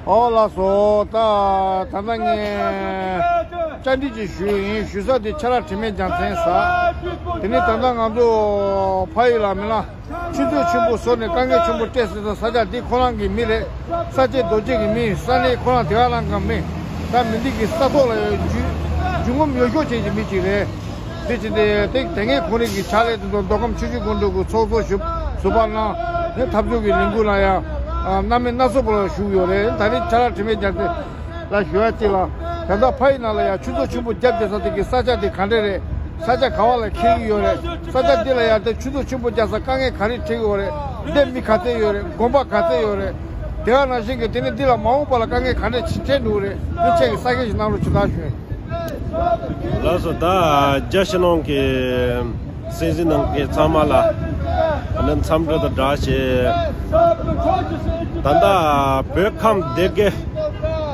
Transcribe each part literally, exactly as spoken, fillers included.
ཨོ་ལགས་སོ། ད་ད་ལྟ་ངས་བཅར་འདྲི་ཅིག་ཞུས་ཡིན། ཞུ་ས་དེ་ཆ་ར་དྲི་མེད་རྒྱལ་མཚན་ཟེར། དེ་ནས་ད་ལྟ་ང་ཚོ་ཕ་ཡུལ་ལ་མི་ལ་ཆུ་མཛོད་ཆེན་པོ་བཟོ་ནས་དཀའ་ངལ་ཆེན་པོ་སྤྲད་ཟེར་དུས། ས་ཆ་འདི་ཁོ་རང་གི་མི་རེད། ས་སྐྱེས་རྡོ་སྐྱེས་ཀྱི་མི་ཡིན། ས་གནས་ཁོ་རང་དེ་ག་རང་གི་མི། ད་མི་འདི་གི་ས་ཐོག་ལ་ཡང་རྒྱུས་རྒྱུས་ངོམ་ཡོད་ཤོག་ཅན་གྱི་མི་ཅིག་རེད། དེ་བྱས་ཏེ་དེ་དེ་སྔའི་ཁོང་རང་གི་ཕྱག་ལས་དེ་ཚོ་མདོ་ཁམས་ཆུ་བཞི་སྒང་དྲུག་གི་ཚོགས་གཙོ་ཞུ་ཟུར་པ་གནང་། དེ་འཐབ་རྩོད་ཀྱི་ལས་འགུལ་ལ་ཡང་ཨ་སྣ་མིན་སྣ་ཚོགས་པ་ལ་ཞུགས་ཡོད་རེད། ད་རེས་ཆ་ར་དྲི་མེད་རྒྱལ་མཚན་ལ་ཞུ་ཡ་གཅིག་ལ། ད་ལྟ་ཕ་ཡི་ནང་ལ་ཡང་ཆུ་མཛོད་ཆེན་པོ་བརྒྱབ་བསྡད་ས་དེ་གི་ས་ཆ་དེ་ག་འདྲ་རེད། ས་ཆ་ག་བ་ལ་འཁེལ་གྱི་ཡོད་རེད། ས་ཆ་འདི་ལ་ཡང་དེ་ཆུ་མཛོད་ཆེན་པོ་རྒྱག་ས་དཀའ་ངལ་ག་རེ་འཕྲད་ཀྱི་ཡོད་རེད། འདིར་མི་ག་ཚད་ཡོད་རེད། དགོན་པ་ག་ཚད་ཡོད་རེད། དེ་ག་ནང་བཞིན་གྱི་དེ་ནས་འདི་ལ་མ་འོངས་པ་ལ་དཀའ་ངལ་ག་འདྲ་ཞིག་འཕྲད་འགྲོ་གི་རེད། འདི་ཆེད་ཀྱི་ས་ཁེ་ཞིག་གནང་རོགས་ཞུ་དག་ཞུ། ལགས་སོ། ད་རྒྱ་ཕྱི་ནང་གི་སྲིད་འཛིན་ནང་གི་ཚང་མ་ལ་ཨ་ནི་འཚམས་འདྲི་དང་སྦྲགས་བྱས། ད་ལྟ་བོད་ཁམས་སྡེ་དགེ་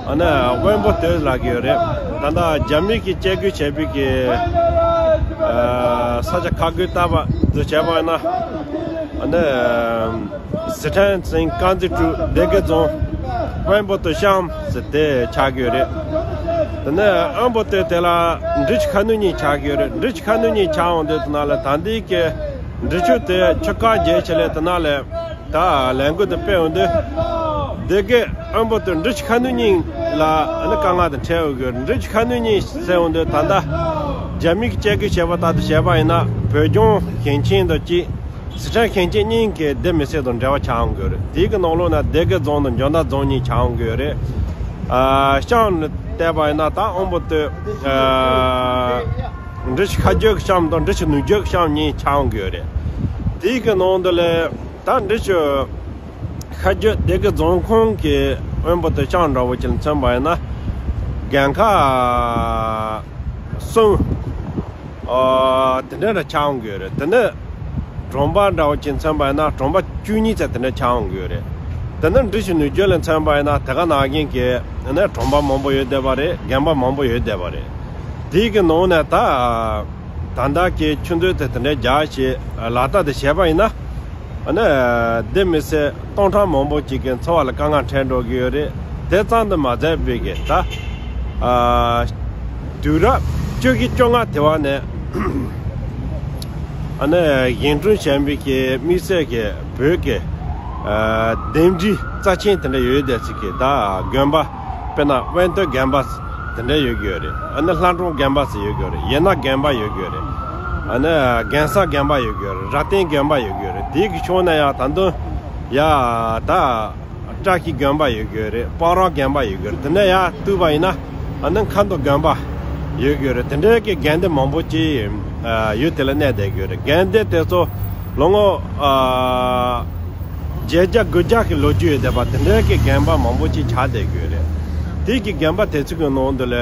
ཨ་ནི་དབོན་པོ་སྟོད་ལབ་ཀྱི་ཡོད་རེད། ད་ལྟ་རྒྱ་མི་གིས་བཅད་བགོས་བྱས་པའི་གི་ཨ་ས་ཆ་ཁག་བགོས་བཏང་བ་འདི་བྱས་པ་ཡིན་ན་ཨ་ནི། སི་ཁྲོན་ཅིང་དཀར་མཛེས་ཀྲོའུ་སྡེ་དགེ་རྫོང་དབོན་པོ་སྟོད་གཤམ་ཟེར་དེ་ཆགས་ཀྱི་ཡོད་རེད། དེ་ནས་དབོན་པོ་སྟོད་དེ་ལ་འབྲི་ཆུ་ཁ་སྣོན་གཉིས་ཆགས་ཀྱི་ཡོད་རེད། འབྲི་ཆུ་ཁ་སྣོན་གཉིས་ཆགས་འོང་དུས་དེ་ན་ལ་ད་འདི་གི་འབྲི་ཆུ་དེ་ཆུ་ཁ་རྒྱས་ཆེ་ལས་དེ་ན་ལས་ད་ལས་འགུལ་དེ་སྤེལ་འོང་དུས་སྡེ་དགེ་དབོན་པོ་སྟོད་འབྲི་ཆུ་ཁ་སྣོན་གཉིས་ལ་ཨ་ནི་དཀའ་ངལ་དེ་འཕྲད་འོང་གི་ཡོད་རེད། འབྲི་ཆུ་ཁ་སྣོན་གཉིས་ཟེར་འོང་དུས་ད་ལྟ་རྒྱ་མི་གི་བཅད་བགོས་བྱས་པ་ལྟར་དུ་བྱས་པ་ཡིན་ན་བོད་ལྗོངས་ཞིང་ཆེན་དང་གཅིག་སི་ཁྲོན་ཞིང་ཆེན་གཉིས་ཀྱི་སྡེ་མི་སེར་དང་འབྲེལ་བ་ཆགས་འོང་གི་ཡོད་རེད། དེའི་གི་ནང་ལོགས་ན་སྡེ་དགེ་རྫོང་དང་འཇོ་མདའ་རྫོང་གཉིས་ཆགས་འོང་གི་ཡོད་རེད། ཨ་གཤམ་ལ་བལྟས་པ་ཡིན་ན་ད་དབོན་པོ་སྟོད་ཨ་འབྲི་ཆུ་ཁ་རྒྱུད་ཀྱི་གཤམ་དང་འབྲི་ཆུ་ནུབ་རྒྱུད་ཀྱི་གཤམ་གཉིས་ཆགས་འོང་གི་ཡོད་རེད། དེའི་གི་ནང་དུ་ལས་ད་འབྲི་ཆུ་ཁ་རྒྱུད་སྡེ་དགེ་རྫོང་ཁོངས་ཀྱི་དབོན་པོ་སྟོད་གཤམ་འདྲ་བོ་ཅིག་ལ་མཚོན་པ་ཡིན་ན་རྒན་ཁ་གསུམ། ཨ་དེ་འདྲ་འདྲ་ཆགས་འོང་གི་ཡོད་རེད། དེ་ནས་གྲོང་པ་འདྲ་བོ་ཅིག་མཚོན་པ་ཡིན་ན་གྲོང་པ་བཅུ་གཉིས་ཙམ་དེ་འདྲ་ཆགས་འོང་གི་ཡོད་རེད། དེ་ནས་འབྲི་ཆུ་ནུབ་རྒྱུད་ལ་མཚོན་པ་ཡིན་ན་དེ་ག་ནང་བཞིན་གྱི་ནས་གྲོང་པ་མང་པོ་ཡོད་བསྡད་པ་རེད། དགོན་པ་མང་པོ་ཡོད་བསྡད་པ་རེད། དེའི་གི་ནང་ནས་ད་ད་ལྟ་གི་ཆུ་མཛོད་དེ་དེ་འདྲ་རྒྱག་བྱས་ལག་བསྟར་དེ་བྱས་པ་ཡིན་ན། ཨ་ནི་སྡེ་མི་སེར་སྟོང་ཕྲག་མང་པོ་ཅིག་གི་འཚོ་བ་ལ་དཀའ་ངལ་འཕྲད་འགྲོ་གི་ཡོད་རེད། དེ་ཙམ་དུ་མ་ཟད་པའི་གི་ད་ཨ་དུས་རབས་བཅུ་བཞི་བཅོ་ལྔ་དེ་བ་ནས་ཨ་ནི་བཞེངས་སྐྲུན་བྱས་པའི་གི་དམིགས་བསལ་གྱི་བོད་ཀྱི་ཨ་ལྡེབས་རིས་རྩ་ཆེན་དེ་འདྲ་ཡོད་བསྡད་ཅིག་གི་ད་དགོན་པ། དཔེར་ན་དབོན་སྟོད་དགོན་པ་དེ་འདྲ་ཡོད་ཀྱི་ཡོད་རེད། ཨ་ནི་ལྷ་འབྲོང་དགོན་པ་ཟེར་ཡོད་ཀྱི་ཡོད་རེད། ཡེ་ན་དགོན་པ་ཡོད་ཀྱི་ཡོད་རེད། ཨ་ནི་རྒན་གསར་དགོན་པ་ཡོད་ཀྱི་ཡོད་རེད། རྭ་སྟེང་དགོན་པ་ཡོད་ཀྱི་ཡོད་རེད། དེའི་གི་ཕྱོགས་ན་ཡང་ད་དུང་ཡ་ད་བཀྲ་ཤིས་དགོན་པ་ཡོད་ཀྱི་ཡོད་རེད། སྤང་རང་དགོན་པ་ཡོད་ཀྱི་ཡོད་རེད། དེ་ནས་ཡར་བཏུས་པ་ཡིན་ན་ཨ་ནི་མཁའ་འགྲོ་དགོན་པ་ཡོད་ཀྱི་ཡོད་རེད། དེ་འདྲའི་གི་དགོན་སྡེ་མང་པོ་ཅིག་ཡུལ་དེ་ལ་གནས་བསྡད་ཀྱི་ཡོད་རེད། དགོན་སྡེ་དེ་ཚོ་ལོ་ངོ་ཨ་བརྒྱད་བརྒྱ་དགུ་བརྒྱ་གི་ལོ་རྒྱུས་ཡོད་བསྡད་པ་དེ་འདྲའི་གི་དགོན་པ་མང་པོ་ཅིག་ཆགས་བསྡད་ཀྱི་ཡོད་རེད། དེ་གི་དགོན་པ་དེ་ཚོ་གི་ནང་དུ་ལ་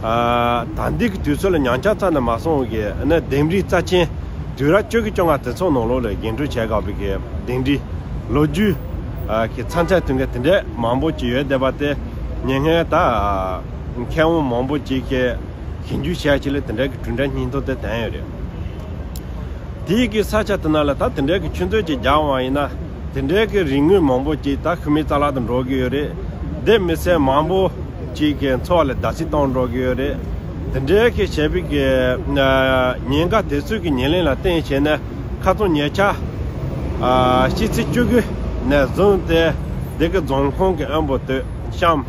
ཨ་ད་ལྟའི་གི་དུས་ཚོད་ལ་ཉམས་ཆག་ཙམ་ནས་མ་སོང་གི་ཨ་ནི་ལྡེབས་རིས་རྩ་ཆེན་དུས་རབས་བཅུ་གི་བཅོ་ལྔ་དེ་ཚོ་ནང་ལོགས་ལ་འགྲེམས་སྤེལ་བྱས་དགོས་པའི་གི་ལྡེབས་རིས་ལོ་རྒྱུས་ཨ་གི་ཚན་རྩལ་ཐོན་མཁན་དེ་འདྲའི་མང་པོ་ཅིག་ཡོད་བསྡད་པ་དེ་ཉེ་སྔོན་ད་མཁས་དབང་མང་པོ་ཅིག་གིས་ཞིབ་འཇུག་བྱས་ཅིག་ལ་དེ་འདྲའི་གི་གྲུབ་འབྲས་སྙིང་སྟོབས་དེ་ཐོན་ཡོད་རེད། དེའི་གི་ས་ཆ་དེ་ན་ལ་ད་དེ་འདྲའི་གི་ཆུ་མཛོད་ཅིག་རྒྱག་པ་ཡིན་ན་དེ་འདྲའི་གི་རིག་དངོས་མང་པོ་ཅིག་ད་ཤུལ་མའི་རྩ་བརླག་ཏུ་འགྲོ་གི་ཡོད་རེད། སྡེ་མི་སེར་མང་པོ་ཅིག་གི་འཚོ་བ་ལ་བརྡབ་གསིག་གཏོང་འགྲོ་གི་ཡོད་རེད། དེ་འདྲའི་གི་བྱས་པའི་གི་ཉེན་ཁ་དེ་ཚོའི་གི་ཉེར་ལེན་ལ་བརྟེན་བྱས་ནས་ཁ་སང་ཉེ་ཆར་ཕྱི་ཚེས་བཅུ་དགུ་ནས་བཟུང་སྟེ་སྡེ་དགེ་རྫོང་ཁོངས་ཀྱི་དབོན་པོ་སྟོད་གཤམ་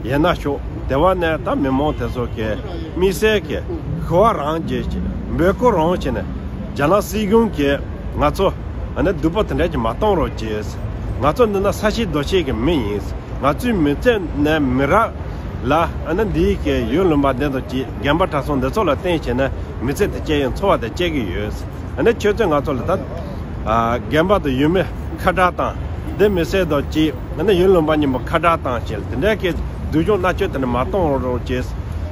ཡེ་ན་ཕྱོགས་དེ་བ་ནས་ད་མི་མང་དེ་ཚོ་གི་དམིགས་བསལ་གྱི་ཤི་བ་རང་བྱས་ཀྱི་འབོད་སྐུལ་རང་བྱས་ནས་རྒྱ་ནག་སྲིད་གཞུང་གིས་ང་ཚོ་ཨ་ནི་སྡུག་པོ་དེ་འདྲ་ཅིག་མ་གཏོང་རོགས་བྱས། ང་ཚོ་འདི་ན་ས་གཤིས་རྡོ་གཤིས་ཀྱི་མི་ཡིན། ང་ཚོའི་མི་ཚེ་ནས་མི་རབས་ལ་ཨ་ནི་འདིའི་གི་ཡུལ་ལུང་པ་འདི་ཚོ་ཅིག་དགོན་པ་གྲྭ་ཚང་འདི་ཚོ་ལ་བརྟེན་བྱས་ནས་མི་ཚེ་དེ་སྐྱེལ་ཡོད། འཚོ་བ་དེ་སྐྱེལ་གྱི་ཡོད། ཨ་ནི་ཁྱོད་ཚོས་ང་ཚོ་ལ་ད་ཨ་རྒན་པ་དང་ཡུལ་མི་ཁ་བྲལ་བཏང་། འདི་མི་སེར་དང་གཅིག་ཨ་ནི་ཡུལ་ལུང་པ་མཉམ་པོ་ཁ་བྲལ་བཏང་ཞེས་དེ་འདྲའི་གི་སྡུག་སྦྱོང་མནར་གཅོད་དེ་འདྲ་མ་གཏོང་རོགས་བྱས།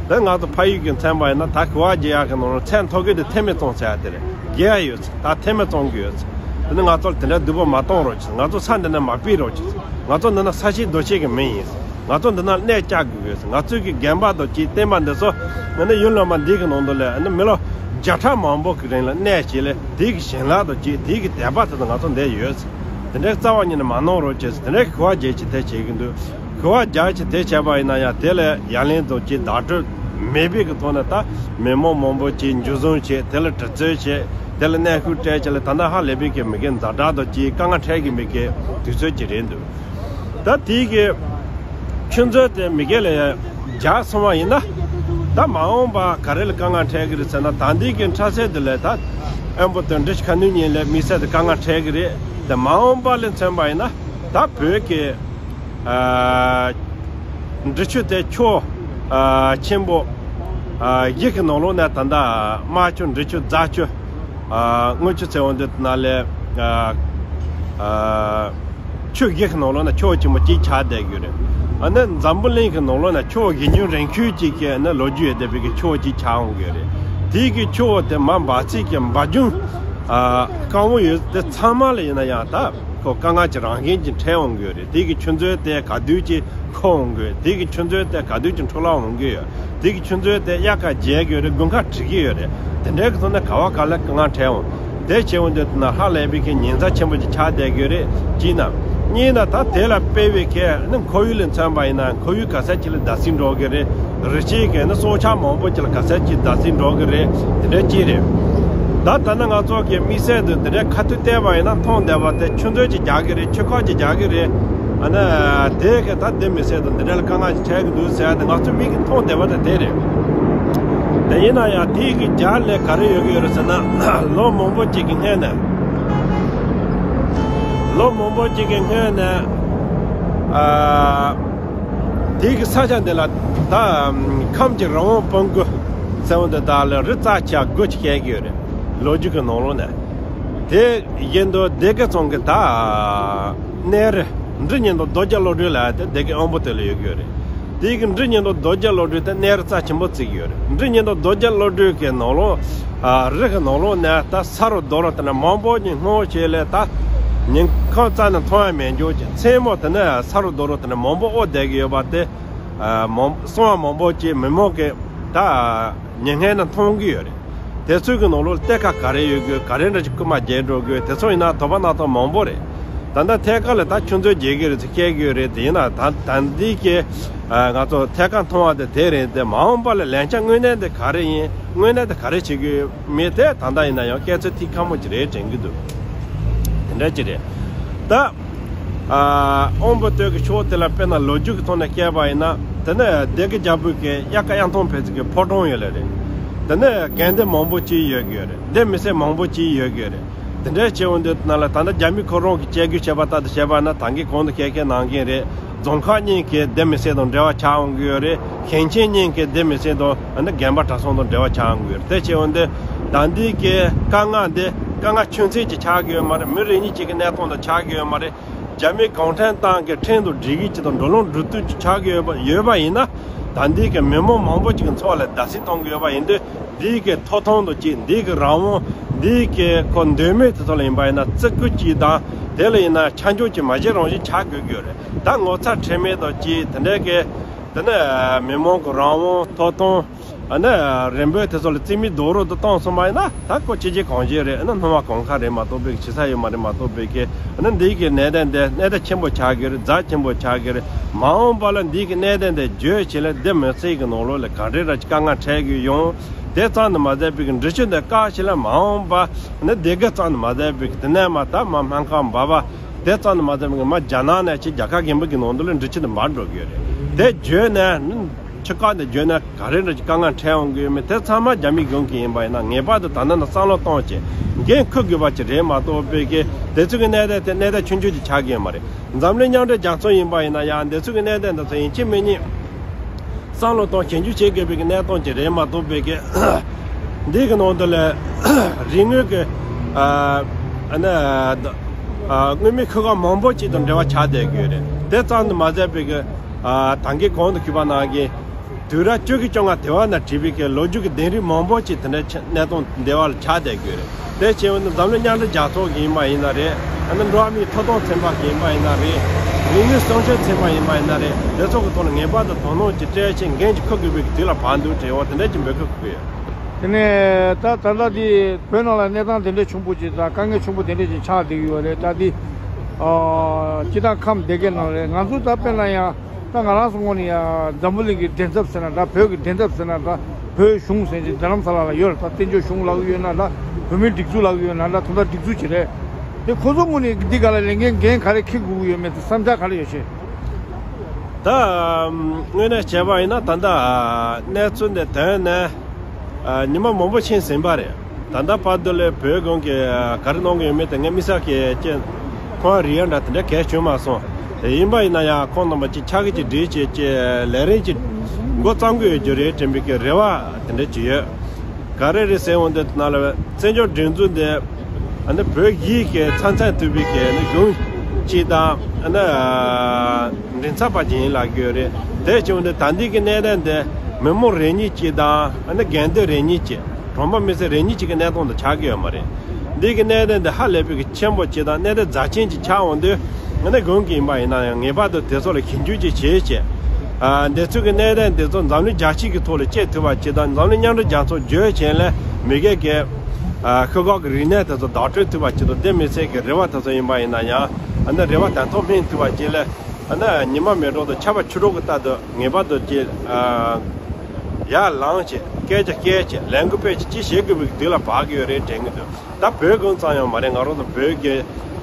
ད་ང་ཚོ་ཕ་ཡུལ་གྱི་མཚན་པ་ཡིན་ན་ད་ཤི་བ་རྒྱག་ཡག་གི་ནང་ལ་ཚད་མཐོ་གི་དེ་ཐེ་མེད་གཙང་ཟེར་ཡ་དེ་རེད། རྒྱག་ཡ་ཡོད་ཚེ་ད་ཐེ་མེད་གཙང་གི་ཡོད་ཚེ་དེ་ནི་ང་ཚོ་ལ་དེ་འདྲའི་སྡུག་པོ་མ་གཏོང་རོགས་བྱས། ང་ཚོ་ས་འདི་ནས་མ་ཕུད་རོགས་བྱས། ང་ཚོ་འདི་ན་ས་གཤིས་རྡོ་གཤིས་ཀྱི་མི་ཡིན། ང་ཚོ་འདི་ན་གནས་བཅའ་དགོས་ཡོད། ང་ཚོའི་གི་རྒན་པ་དང་གཅིག་བསྟན་པ་འདི་ཚོ་ང་ནི་ཡུལ་ལུང་པ་འདི་གི་ནང་དུ་ལ་ནི་མི་ལོ་བརྒྱ་ཕྲག་མང་པོ་གི་རིང་ལ་གནས་བྱས་ལས་དེའི་གི་བྱིན་རླབས་དང་གཅིག་དེའི་གི་དད་པ་དེ་ཚོ་ང་ཚོ་འདིར་ཡོད། དེ་འདྲའི་རྩ་བ་ཉིད་ནས་མ་གནང་རོགས་བྱས། དེ་འདྲའི་གི་ཤི་བ་རྒྱག་ཅིག་དེ་བྱེད་ཀྱི་འདུག་གོ་བ་རྒྱག་ཅིག་དེ་བྱས་པ་ཡིན་ན་ཡང་། དེ་ལ་ཡ་ལན་དང་ཅིག་བརྡ་སྤྲོད་མེད་པའི་གི་ཐོག་ནས། ད་མི་མང་མང་པོ་ཅིག་འཇུ་བཟུང་བྱས། དེ་ལ་དྲི་རྩད་བྱས། དེ་ལ་གནོན་ཤུགས་སྤྲད་བྱས་ལ། ད་ལྟ་ཧ་ལས་པའི་གི་མི་སྒེར་ཛ་དྲག་དང་ཅིག་དཀའ་ངལ་འཕྲད་ཀྱི་མི་སྒེར་དུས་ཚོད་ཅིག་རེད་འདུག་ད་དེའི་གི་ཆུ་མཛོད་དེ་མི་སྒེར་ལ་རྒྱག་སོང་བ་ཡིན་ན། ད་མ་འོངས་པ་ག་རེ་ལ་དཀའ་ངལ་འཕྲད་ཀྱི་རེད་ཟེར་ན། ད་ལྟའི་གི་འཕྲལ་སེལ་དེ་ལས། ད་དབོན་པོ་དོན་གྲུབ་ཁ་ནུས་གཉིས་ལ་དམིགས་བསལ་དུ་དཀའ་ངལ་འཕྲད་ཀྱི་རེད། དེ་མ་འོངས་པ་ལ་མཚོན་པ་ཡིན་ན། ད་བོད་ཀྱི་ཨ་འབྲི་ཆུ་དེ་ཁྱུ་ཨ་ཆེན་པོ་ཨ་བཞི་གི་ནང་ལོགས་ནས། ད་ལྟ་རྨ་ཆུ། འབྲི་ཆུ། རྫ་ཆུ། ཨ་རྔུལ་ཆུ་ཟེར་བ་འདི་ནང་ལ། ཨ་ཨ་ཆུ་བཞི་གི་ནང་ལོགས་ནས་ཁྱུ་ཆེན་པོ་གཅིག་ཆགས་བསྡད་ཡོད་རེད། ཨ་ནི་འཛམ་བུ་གླིང་གི་ནང་ལོགས་ནས་ཁྱུ་བཞི་ཉུང་རིང་ཁུལ་གཅིག་གི་ནི་ལོ་རྒྱུས་ཡོད་བསྡད་པའི་གི་ཁྱུ་གཅིག་ཆགས་འོང་གི་ཡོད་རེད། དེའི་གི་ཁྱུ་དེ་མ་འབབ་ཚིགས་ཀྱི་འབབ་རྒྱུན་ཨ་སྐམ་པོ་ཡོད། དེ་ཚང་མ་ལ་ཡིན་ན་ཡང་ད་ཁོ་དཀའ་ངལ་གྱི་རང་བཞིན་གྱིས་འཕྲད་འོང་གི་ཡོད་རེད། དེའི་གི་ཆུ་མཛོད་དེ་ག་དུས་ཀྱི་ཁོ་འོང་གི་ཡོད། དེའི་གི་ཆུ་མཛོད་དེ་ག་དུས་ཀྱི་འཕྲོ་བརླག་འོང་གི་ཡོད། དེའི་གི་ཆུ་མཛོད་དེ་དབྱར་ཁ་རྒྱས་ཀྱི་ཡོད་རེད། དགུན་ཁ་བྲི་གི་ཡོད་རེད། དེ་འདྲའི་གི་ཐོག་ནས་ག་བ་ག་ལ་དཀའ་ངལ་འཕྲད་འོང་། དེ་བྱས་འོང་དུས་ན་ཧ་ལས་པའི་གི་ཉེན་ཚབས་ཆེན་པོ་ཅིག་ཆགས་བསྡད་ཀྱི་ཡོད་རེད། གཅིག་ན། གཉིས་ན། ད་དེ་ལ་དཔེ་བའི་གི་ནི་ཁོར་ཡུག་ལ་མཚོན་པ་ཡིན་ན། ཁོར་ཡུག་ག་ཚད་ཅིག་ལ་བརྡབ་གསིག་འགྲོ་གི་རེད། རི་སྐྱེས་གི་ནི་སྲོག་ཆགས་མང་པོ་ཅིག་ལ་ག་ཚད་ཅིག་བརྡབ་གསིག་འགྲོ་གི་རེད། དེ་འདྲ་གཅིག་རེད། ད་ད་ནི་ང་ཚོ་གི་དམིགས་བསལ་དུ་དེ་འདྲའི་ཁ་ཐུག་བལྟས་པ་ཡིན་ན། མཐོང་བསྡད་པ་དེ་ཆུ་མཛོད་ཅིག་རྒྱག་གི་རེད། ཆུ་ཁོག་ཅིག་རྒྱག་གི་རེད། ཨ་ནི་དེ་གི་ད་དེ་མི་སྲིད་དུ་འདི་འདྲ་ལ་དཀའ་ངལ་ཅིག་འཕྲད་ཀྱི་འདུག་ཟེར་ཡ་དེ་ང་ཚོ་མིག་གིས་མཐོང་བསྡད་པ་དེ་དེ་རེད། དེ་ཡིན་ན་ཡང་དེའི་གི་རྒྱབ་ལ་ག་རེ་ཡོད་ཀྱི་ཡོད་རེད་ཟེར་ན། ལོ་མང་པོ་ཅིག་གི་སྔོན་ནས། ལོ་མང་པོ་ཅིག་གི་སྔོན་ནས། ཨ། དེའི་གི་ས་ཆ་འདི་ལ་ད་ཁམས་ཀྱི་རི་བོང་སྤུན་དགུ་ཟེར་བ་འདི་དག་ལ་རི་རྩ་ཆེ་དགུ་ཅིག་བཤད་ཀྱི་ཡོད་རེད། ལོ་རྒྱུས་ཀྱི་ནང་ལོགས་ནས། དེ་བཞིན་དུ་སྡེ་དགེ་རྫོང་གི་ད་གནས་རི་འབྲི་སྙིང་མདོག་རྡོ་རྗེ་བློ་གྲོས་ལབ་ཡ་དེ་སྡེ་དགེ་དབོན་པོ་དེ་ལ་ཡོད་ཀྱི་ཡོད་རེད། དེའི་གི་འབྲི་སྙིང་མདོག་རྡོ་རྗེ་བློ་གྲོས་དེ་གནས་རི་རྩ་ཆེན་པོ་བརྩི་གི་ཡོད་རེད། འབྲི་སྙིང་མདོག་རྡོ་རྗེ་བློ་གྲོས་ཀྱི་ནང་ལོགས། ཨ། རི་གི་ནང་ལོགས་ནས་ད་ས་རུ་རྡོ་རུ་དེ་འདྲ་མང་པོ་ཅིག་སྔོག་བྱས་ལས། ད་ཉིན་གང་རྩ་ནས་མཐོང་ཡ་མེད་འགྱོ་ཅིག་མཚན་མོ་དེ་ནས་ས་རུ་རྡོ་རུ་དེ་འདྲ་མང་པོ་དབོར་བསྡད་ཀྱི་ཡོད་པ་དེ། ཨ། མང་སོང་བ་མང་པོ་ཅིག་མི་མང་གི་ད་ཉིན་སྔན་ནས་མཐོང་གི་ཡོད་རེད། དེ་ཚོའི་གི་ནང་ལོགས་གཏེར་ཁ་ག་རེ་ཡོད་དགོས། ག་རེ་འདྲ་ཅིག་རྐུན་མ་བརྒྱབ་འགྲོ་དགོས། དེ་ཚོ་ཡིན་ན་དོགས་པ་སྣ་ཚོགས་མང་པོ་རེད། ད་ལྟ་ཐད་ཀར་ལ་ད་ཆུ་མཛོད་རྒྱས་ཀྱི་རེད་ཟེར་བཤད་ཀྱི་ཡོད་རེད། དེ་ཡིན་ན་ད་ད་འདི་གི། ཨ། ང་ཚོ་ཐད་ཀར་མཐོང་བ་དེ་དེ་རེད། དེ་མ་འོངས་པ་ལ་ལན་ཆ་དངོས་གནས་དེ་ག་རེ་ཡིན། དངོས་གནས་དེ་ག་རེ་བྱེད་ཀྱི་ཡོད་མེད་དེ་ད་ལྟ་ཡིན་ན་ཡང་སྐད་ཚོད་ཐིག་ཁ་མོ་ཅིག་རེད་དྲན་གྱི་འདུག་དེ་འདྲ་ཅིག་རེད། ད། ཨ། དབོན་པོ་སྟོད་ཀྱི་ཕྱོགས་དེ་ལ་དཔེར་ན་ལོ་རྒྱུས་ཀྱི་ཐོག་ནས་བཤད་པ་ཡིན་ན། དེ་ནས་སྡེ་དགེ་རྒྱལ་པོའི་གི་དབྱར་ཁ་དབྱར་གཏོང་ཕེབས་ཚུལ་གྱི་ཕོ་བྲང་ཡོད་ལེ་རེད། དེ་ནས་དགོན་སྡེ་མང་པོ་ཅིག་ཡོད་ཀྱི་ཡོད་རེད། སྡེ་མི་སེར་མང་པོ་ཅིག་ཡོད་ཀྱི་ཡོད་རེད། དེ་འདྲའི་ཆེ་བོ་འདི་ནང་ལ་ད་ལྟ་རྒྱ་མི་ཁོ་རང་གི་བཅད་རྒྱུ་བྱས་པ་ལྟར་དུ་བྱས་པ་ན། ད་གིན་གོང་དུ་བཤད་མཁན་ནང་བཞིན་རེད། རྫོང་ཁག་གཉིས་ཀྱི་སྡེ་མི་སེར་དང་འབྲེལ་བ་ཆགས་འོང་གི་ཡོད་རེད། ཞིང་ཆེན་གཉིས་ཀྱི་སྡེ་མི་སེར་དང་། ཨ་ནི་དགོན་པ་གྲྭ་ཚང་དང་འབྲེལ་བ་ཆགས་འོང་གི་ཡོད་རེད། དེ་བྱས་འོང་དུས་ད་འདི་གི་དཀའ་ངལ་འདི་དཀའ་ངལ་ཆུང་ཚད་ཅིག་ཆགས་ཀྱི་ཡོད་མ་རེད། མི་རེ་གཉིས་གཅིག་གི་གནས་སྟངས་དང་ཆགས་ཀྱི་ཡོད་མ་རེད། རྒྱ་མི་གུང་ཁྲན་ཏང་གི་ཁྲིམས་དང་འགྲིག་གི་ཅིག་དང་འགྲོ་ལམ་སྒྲིག་སྟངས་ཅིག་ཆགས་ཀྱི་ཡོད་པ་ཡོད་པ་ཡིན་ན། ད་འདི་གི་མི་མང་མང་པོ་ཅིག་གི་འཚོ་བ་ལ་བརྡབ་གསིག་གཏོང་གི་ཡོད་པ་ཡིན་དུས། འདི་གི་ཐོབ་ཐང་དང་གཅིག་འདི་གི་རང་དབང་། འདི་གི་ཁོ་འདོད་མོས་དེ་ཚོ་ལ་ཡིན་པ་ཡིན་ན་བརྩི་བཀུར་གཅིག་དང་། དེ་ལ་ཡིན་ན་ཆ་འཇོག་གཅིག་མ་བྱེད་རང་བཞིན་ཆགས་དགོས་ཀྱི་ཡོད་རེད། ད་ངོ་ཚ་ཁྲེལ་མེད་དང་གཅིག་དེ་འདྲའི་གི། དེ་ནས་མི་མང་གི་རང་དབང་ཐོབ་ཐང་། ཨ་ནི་རིམ་པས་དེ་ཚོ་ལ་རྩིས་མེད་རྡོག་རོལ་དུ་བཏང་སོང་བ་ཡིན་ན། ད་ཁོ་ཅི་བྱེད་གང་བྱེད་རེད། ཨ་ནི་སྣང་བ་གང་ཁ་རེད་མ་གཏོགས་པའི་བྱེད་ས་ཡོད་མ་རེད་མ་གཏོགས་པའི་གི། ཨ་ནི་འདི་གི་གནད་དོན་དེ་གནད་དོན་ཆེན་པོ་ཆགས་ཀྱི་རེད། རྫ་ཆེན་པོ་ཆགས་ཀྱི་རེད། མ་འོངས་པ་ལ་འདི་གི་གནད་དོན་དེ་བརྗོད་བྱས་ལ་སྡེ་མི་སེར་གི་ནང་ལོགས་ལ་ག་འདྲའི་ར་དཀའ་ངལ་འཕྲད་ཀྱི་ཡོང་། དེ་ཙམ་དུ་མ་ཟད་པའི་གི་འབྲི་ཆུ་དེ་བཀག་བྱས་ལ་མ་འོངས་པ་ནི་སྡེ་དགེ་ཙམ་དུ་མ་ཟད་པའི་གི་དེ་ནས་མར་ད་མར་སྨན་ཁང་འབབ་པ། དེ་ཙམ་དུ་མ་ཟད་པའི་གི་མར་རྒྱ་ནག་ནས་ཅིག་རྒྱལ་ཁབ་རྒན་པོ་གི་ནང་དུ་ལ་འབྲི་ཆུ་དེ་འབབ་འགྲོ་གི་ཡོད་རེད། དེ་བརྗོད་ནས་ནི། ཆུ་ཁ་དེ་བརྗོད་ན་ག་རེ་འདྲ་ཅིག་དཀའ་ངལ་འཕྲད་འོང་གི་ཡོད་མེད་དེ་ཚང་མ་རྒྱ་མི་གཞུང་གི་ཡིན་པ་ཡིན་ན། ངེས་པར་དུ་ད་ནང་ན་བསམ་བློ་གཏོང་བྱས་འགན་འཁུར་དགོས་པ་ཅིག་རེད་མ་གཏོགས་པའི་གི་དེ་ཚོ་གི་གནད་དོན་དེ་གནད་དོན་ཆུང་ཆུང་ཅིག་ཆགས་ཀྱི་ཡོད་མ་རེད། འཛམ་གླིང་མཉམ་འབྲེལ་རྒྱལ་ཚོགས་ཡིན་པ་ཡིན་ན་ཡང་དེ་ཚོ་གི་གནད་དོན་དེ་ཚོ་ཡིན་གཅིག་མིན་གཉིས་བསམ་བློ་གཏོང་ཞིབ་འཇུག་བྱེད་དགོས་པའི་གི་གནད་དོན་ཅིག་རེད་མ་གཏོགས་པའི་གི་འདི་གི་ནང་དུ་ལ་རིག་དངོས་ཀྱི་ཨ་ཨ་ནི་ཨ་དངོས་མེད་ཁུ་ཁ་མང་པོ་ཅིག་དང་འབྲེལ་བ་ཆགས་བསྡད་ཀྱི་ཡོད་རེད། དེ་ཙམ་དུ་མ་ཟད་པའི་གི་ཨ་ད་གིན་གོང་དུ་ཞུས་པ་ནང་བཞིན། དུས་རབས་བཅུ་གི་བཅོ་ལྔ་དེ་བ་ན་བྲིས་པའི་གི་ལོ་རྒྱུས་ཀྱི་ལྡེབས་རིས་མང་པོ་ཅིག་དེ་འདྲའི་ཆ་གནས་སྟངས་འདི་བ་ལ་ཆགས་བསྡད་ཀྱི་ཡོད་རེད། དེ་བྱས་པ་ནི་འཛམ་གླིང་མཉམ་འབྲེལ་རྒྱལ་ཚོགས་ཀྱི་ཡིན་པ་ཡིན་ན་རེད། ཨ་ནི་འགྲོ་བ་མིའི་ཐོབ་ཐང་ཚན་པ་གི་ཡིན་པ་ཡིན་ན་རེད། རིག་དངོས་སྲུང་སྐྱོབ་ཚན་པ་ཡིན་པ་ཡིན་ན་རེད། དེ་ཚོ་གི་ཐོག་ལ་ངེས་པར་དུ་དོ་སྣང་ཅིག་སྤྲད་བྱས་འགན་ཅིག་འཁུར་དགོས་པའི་གི་དུས་ལ་བབ་འདུག་དྲན་འོ་དེ་འདྲ་ཅིག་འབོད་སྐུལ་ཞུ་གི་ཡོད། དེ་ནས་ད་ད་ལྟ་དེ་བོད་ནང་ལ་གནས་སྟངས་དེ་འདྲ་ཆེན་པོ་ཅིག་དང་དཀའ་ངལ་ཆེན་པོ་དེ་འདྲ་ཅིག་ཆགས་བསྡད་ཀྱི་ཡོད་རེད། ད་དེ་ཨ་སྤྱི་བཏང་ཁམས་སྡེ་དགེ་ནང་རེད། ང་ཚོ་ད་དཔེར་ན་ཡང་། ད་ང་རང་ཚོ་ངོས་ནས་ཡ་འཛམ་བུ་གླིང་གི་འགྲན་ཚབ་ཟེར་ན་འདྲ། བོད་ཀྱི་འགྲན་ཚབ་ཟེར་ན་འདྲ། བོད་གཞུང་ཟེར་གྱི་རྡ་རམ་ས་ལ་ལ་ཡོད་རེད། ད་བཙན་བྱོལ་གཞུང་ལབ་ཀྱི་ཡོད་ན་འདྲ། བོད་མིའི་སྒྲིག་འཛུགས་ལབ་ཀྱི་ཡོད་ན་འདྲ། ད་ལྟ་སྒྲིག་འཛུགས་ཅིག་རེད། དེ་ཁོ་ཚོ་ངོས་ནས་འདི་ག་ལ་ལས་འགན་འགན་ག་རེ་འཁྱེར་དགོས་ཀྱི་ཡོད་མེད་དེ་བསམ་འཆར་ག་རེ་ཡོད་ཤེས། ད་དངོས་གནས་བྱས་པ་ཡིན་ན་ད་ལྟ་གནས་ཚུལ་འདི་དོན་ནས་ཉི་མ་མང་པོ་ཕྱིན་ཟིན་པ་རེད། ད་ལྟ་བར་དུ་ལས་བོད་གཞུང་གིས་ག་རེ་གནང་གི་ཡོད་མེད་དེ་ངས་དམིགས་བསལ་གྱི་ཅི་ཁོང་རེ་ཡ་འདྲ་དེ་འདྲ་གལ་བྱུང་མ་སོང་། དེ་ཡིན་པ་ཡིན་ན་ཡང་ཁོང་རྣམ་པ་ཅིག་ཕྱག་གི་ཅིག་སྒྲིལ་བྱས་ཅིག་ལས་རིམ་ཅིག་འགོ་བརྩམ་གི་ཡོད་རྒྱུ་རེད་དྲན་པའི་གི་རེ་བ་དེ་འདྲ་ཅིག་ཡོད། ག་རེ་རེད་ཟེར་འོང་དུས་ན་ལ་བཙན་བྱོལ་སྒྲིག་འཛུགས་འདི་ཨ་ནི་བོད་ཡིག་གི་ཚན་རྩལ་ཐུབ་པའི་གི་ཨ་ནི་གཞུང་གཅིག་དང་ཨ་ནི་མགྲིན་ཚབ་པ་ཅིག་ཡིན་ལབ་ཀྱི་ཡོད་རེད། དེ་བྱུང་སྟེ་ད་འདི་གི་གནད་དོན་འདི་མི་མང་རེ་གཉིས་ཅིག་དང་ཨ་ནི་དགེ་འདུན་རེ་གཉིས་ཅིག་གྲོང་པ་མི་སེར་རེ་གཉིས་ཅིག་གི་གནད་དོན་དུ་ཆགས་ཀྱི་ཡོད་མ་རེད། འདི་གི་གནད་དོན་འདི་ཧ་ལས་པའི་གི་ཆེན་པོ་ཅིག་དང་གནད་དོན་རྫ་ཆེན་ཅིག་ཆགས་འོང་དུས་ཨ་ནི་གཞུང་གི་ཡིན་པ་ཡིན་ན་ཡང་ངེས་པར་དུ་དེ་ཚོ་ལ་ཞིབ་འཇུག་ཅིག་བྱེད་ཅེས། ཨ་འདི་ཚོ་གི་གནད་དོན་འདི་ཚོ་འཛམ་གླིང་རྒྱལ་སྤྱི་གི་ཐོག་ལ་སྐྱེལ་ཐུབ་པ་ཅིག་དང་འཛམ་གླིང་མཉམ་འབྲེལ་རྒྱལ་ཚོགས་བརྗོད་བྱས་ལས་མི་སྒེར་གྱི་ཨ་ཤོག་ཁག་གི་རིག་གནས་དེ་ཚོ་བདག་སྤྲོད་ཐུབ་པ་ཅིག་དང་དེ་མི་ཚད་ཀྱི་རེ་བ་དེ་ཚོ་ཡིན་པ་ཡིན་ན་ཡང་ཨ་ནི་རེ་བ་དང་ཐོག་སྨིན་ཐུབ་པ་ཅིག་ལས་ཨ་ནི་ཉི་མ་མེ་ཏོག་དང་ཆར་པ་ཆུ་གྲོག་གི་ལྟར་དུ་ངེས་པར་དུ་ཅིག་ཨ་ཡར་ལངས་བྱས་སྐད་ཆ་བཤད་བྱས་ལས་འགུལ་སྤེལ་བྱས་ཅིག་བྱེད་དགོས་པའི་དུས་ལ་བབ་ཀྱི་ཡོད་རེད་དྲན་གྱི་འདུག་ད་བོད་ཁོངས་ཙམ་ཡང་མ་རེད། ང་རང་ཚོ་བོད་ཀྱི་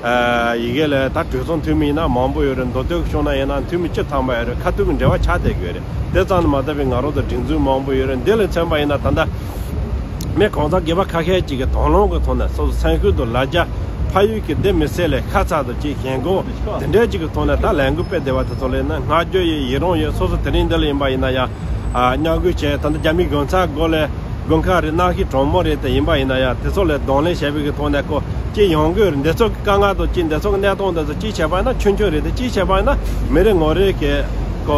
ཨ་ཡི་གེ་ལ་ད་གྲོས་ཚོགས་འཐུས་མི་ཡིན་ན་མང་པོ་ཡོད་རེད། མདོ་སྟོད་ཀྱི་ཕྱོགས་ན་ཡིན་ན་འཐུས་མི་བཅུ་ཐམ་པ་ཡོད་རེད། ཁ་ཐུག་གི་འབྲེལ་བ་ཆགས་བསྡད་ཀྱི་ཡོད་རེད། དེ་ཙམ་དུ་མ་ཟད་པའི་ང་རང་ཚོ་སྒྲིག་འཛུགས་མང་པོ་ཡོད་རེད། འདི་ལ་མཚོན་པ་ཡིན་ན་ད་ལྟ་མི་གང་ཟག་སྒེར་པ་ཁ་ཤས་ཅིག་གི་དོགས་སློང་གི་ཐོག་ནས་སོ་སོ་སེམས་ཤུགས་དང་ལ་རྒྱ་ཕ་ཡུལ་གྱི་སྡེ་མི་སེར་ལས་ཁ་ཚ་དང་ཅིག་ཞེན་ཁོག་དེ་འདྲའི་ཅིག་གི་ཐོག་ནས་ད་ལས་འགུལ་སྤེལ་བསྡད་པ་དེ་ཚོ་ལ་ཡིན་ན་བསྔགས་བརྗོད་ཡིན་ཡི་རང་ཡིན། སོ་སོ་དེ་རིང་འདི་ལ་ཡིན་པ་ཡིན་ན་ཡང་ཨ་མཉམ་འགུལ་བྱས་ད་ལྟ་རྒྱ་མིའི་གུང་ཚང་སྒོ་ལས་དགུན་ཁ་རེད། གནམ་གཤིས་གྲང་མོ་རེད། དེ་ཡིན་པ་ཡིན་ན་ཡང་དེ་ཚོ་ལ་གདོང་ལེན་བྱས་པའི་གི་ཐོག་ནས་ཁོ་ཅིག་ཡོང་གི་ཡོད་རེད། འདི་ཚོ་གི་དཀའ་ངལ་དང་ཅིག་འདི་ཚོ་གི་གནས་སྟངས་འདི་ཚོ་ཅིག་བྱས་པ་ཡིན་ན་ཆུང་ཆུང་རེད། དེ་ཅིག་བྱས་པ་ཡིན་ན་མི་རེ་ངོ་རེ་གི་ཁོ་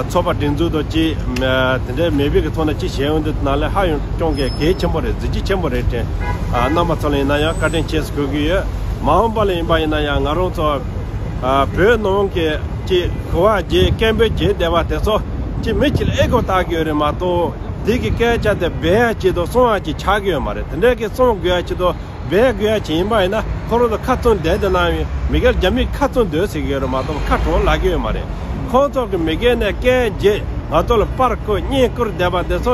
ཚོགས་པ་སྒྲིག་འཛུགས་དང་ཅིག་དེ་འདྲའི་མེད་པའི་གི་ཐོག་ནས་ཅིག་བྱས་ཡོང་དུས་ན་ལས་ཧ་ཡང་ཅུང་གི་གལ་ཆེན་པོ་རེད། གཟི་བརྗིད་ཆེན་པོ་རེད་དྲན། རྣམ་པ་ཚོ་ལ་ཡིན་ན་ཡང་བཀའ་དྲིན་ཆེ་ཞུ་དགོས་ཀྱི་ཡོད། མ་འོངས་པ་ལ་ཡིན་པ་ཡིན་ན་ཡང་ང་རང་ཚོ་བོད་ནང་གི་ཅིག་གོ་བ་བརྗེ་སྐད་འབོད་བྱེད་བསྡད་པ་དེ་ཚོ་ཅིག་མི་གཅིག་ལ་ཨེ་གོ་བཏགས་ཀྱི་ཡོད་རེད་མ་གཏོགས་དེ་གི་སྐད་ཆ་དེ་འབད་ཡ་ཅིག་དང་གསུང་ཡ་ཅིག་ཆགས་ཀྱི་ཡོད་མ་རེད། དེ་འདྲའི་གི་གསུང་དགོས་ཡ་ཅིག་དང་འབད་དགོས་ཡ་ཅིག་ཡིན་པ་ཡིན་ན་ཁོ་རང་ཚོ་ཁ་བཙུམ་བསྡད་དེ་ན་མི་སྒེར་རྒྱ་མིས་ཁ་བཙུམ་སྡོད་ཟེར་གྱི་ཡོད་རེད་མ་གཏོགས་ཁ་གྲོངས་ལབ་ཀྱི་ཡོད་མ་རེད། ཁོང་ཚོ་གི་མི་སྒེར་ནས་སྐད་འབོད་ང་ཚོ་ལ་པར་བརྐོས་བརྙན་བསྐུར་བསྡད་པ་དེ་ཚོ་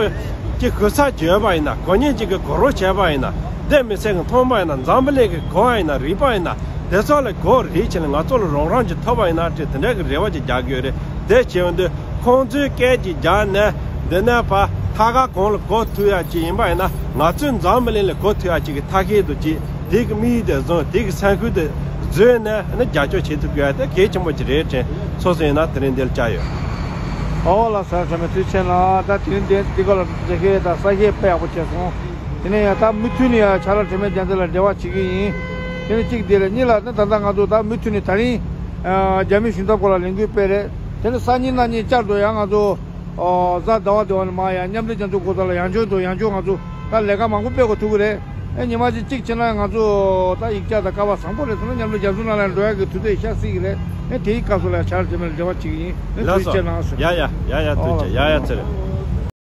ཅིག་གུས་ཞབས་བྱས་པ་ཡིན་ན་གོ་ཉན་ཅིག་གི་གོ་རོགས་བྱས་པ་ཡིན་ན་སྡེ་མི་སེར་གི་མཐོང་པ་ཡིན་ན་འཛམ་བུ་གླིང་གི་གོ་བ་ཡིན་ན་རིག་པ་ཡིན་ན་དེ་ཚོ་ལ་གོ་རིག་བྱས་ནས་ང་ཚོ་ལ་རོགས་རམ་ཅིག་ཐོབ་པ་ཡིན་ན་ཅིག་དེ་འདྲ་གི་རེ་བ་ཅིག་རྒྱག་གི་ཡོད་རེད། དེ་བྱས་ཡོང་དུས་ཁོང་ཚོའི་སྐད་ཅིག་རྒྱག་ནས་འདི་ནས་ཕར་ཐད་ཀར་གང་ལ་གོ་ཐུབ་ཡ་ཅིག་ཡིན་པ་ཡིན་ན་ང་ཚོའི་འཛམ་བུ་གླིང་ལ་གོ་ཐུབ་ཡ་ཅིག་གི་ཐབས་ཤེས་དུ་ཅིག་དེ་གི་དམིགས་ཡུལ་དེ་བཟུང་དེ་གི་སེམས་ཤུགས་དེ་བཟོས་ནས་ནི་རྒྱབ་སྐྱོར་བྱེད་ཐུབ་དགོས་ཡ་དེ་གལ་ཆེན་པོ་ཅིག་རེད་དྲན། སོ་སོ་ཡིན་ན་དེ་རིང་འདིར་བཅར་ཡོད། ཨོ་ལགས་སོ། དྲན་པའི་ཐུགས་རྗེ་ཆེ་གནང་། ད་དེ་རིང་འདི་འདི་ག་ལ་འདི་ཤེས་ད་ས་ཤེས་དཔེ་ཡག་པོ་བྱས་སོང་། དེ་ནས་ཡང་ད་མུ་མཐུད་ནས་ཡང་ཆ་ལག་དྲི་མེད་རྒྱལ་མཚན་ལ་འབྲེལ་བ་བྱེད་ཀྱི་ཡིན། དེ་ནས་གཅིག་དེ་རེད། གཉིས་ལ་ནི་ད་ལྟ་ང་ཚོ་ད་མུ་མཐུད་ནས་ད་རིང་རྒྱ་མིའི་གཞུང་ཚབ་སྐོར་ལ་ལས་འགུལ་སྤེལ་རེད། དེ་ནས་སང་ཉིན་གནངས་ཉིན་བསྐྱར་དུ་ཡང་ང་ཚོ་གཟའ་ཟླ་བ་དེ་བ་ནས་མར་ཡང་མཉམ་འབྲེལ་རྒྱལ་ཚོགས་སྐོར་ལ་ཡང་བསྐྱར་དུ་ཡང་བསྐྱར་ང་ཚོ་ད་ལས་ཀ་མང་པོ་སྤེལ་དགོས་ཐུག་གི་རེད། ཨེ་ཉི་མ་གཅིག་གཅིག་བྱས་ན་ང་ཚོ་ད་ཡིག་ཆ་དང་ཀ་བ་བཟང་པོ་རེད་ཟེར་ན་མཉམ་དུ་རྒྱ་མཚོ་ནང་ལ་འགྲོ་ཡག་གི་དུས་ཚོད་ཤར་སྲིད་ཀྱི་རེད། ཨེ་དེའི་སྐབས་སུ་ལ་ཆ་ལག་དྲི་མེད་ལ་འབྲེལ་བ་བྱེད་ཀྱི་ཡིན། ཨེ་ཐུགས་རྗེ་ཆེ་གནང་ཟེར། ཡ་ཡ་ཡ་ཡ་ཐུགས་རྗེ་ཆེ། ཡ་ཡ་ཚེ་རིང་།